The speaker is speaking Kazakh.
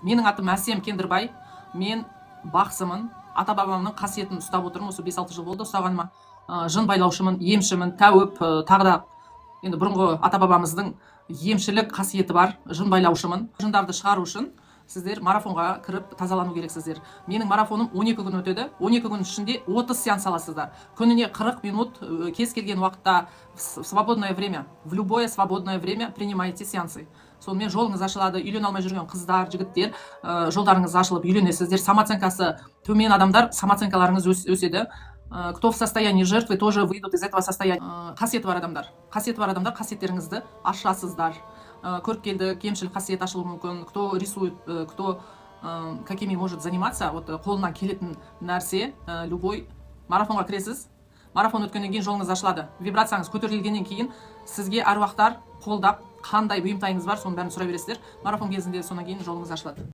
Менің атым Әсем Кендірбай. Мен бақсымын, ата бабамның қасиетін ұстап отырмын. Осы 5-6 жыл болды ұстағаныма. Жын байлаушымын, емшімін, тәуіп, тағы да енді бұрынғы ата бабамыздың емшілік қасиеті бар, жын байлаушымын. Жындарды шығару үшін сіздер марафонға кіріп, тазалану керексіздер. Менің марафоным 12 күн өтеді. 12 күн ішінде 30 сеанс аласыздар, күніне 40 минут, кез келген уақытта, в свободное время, в любое свободное время принимайте сеансы. Сонымен жолыңыз ашылады. Үйлене алмай жүрген қыздар, жігіттер, жолдарыңыз ашылып, үйленесіздер. Самооценкасы төмен адамдар, самооценкаларыңыз өседі. Кто в состоянии жертвы, тоже выйдут из этого состояния. Қасиеті бар адамдар, қасиеті бар адамдар, қасиеттеріңізді ашасыздар. Көріпкелдік, емшілік қасиет ашылуы мүмкін. Кто рисует, кто какими может заниматься, вот қолынан келетін нәрсе, любой марафонға кіресіз. Марафон өткеннен кейін жолыңыз ашылады. Вибрацияңыз көтерілгеннен кейін сізге әруақтар қолдап, қандай бұйымтайыңыз бар, соның бәрін сұрай бересіздер марафон кезінде. Содан кейін жолыңыз ашылады.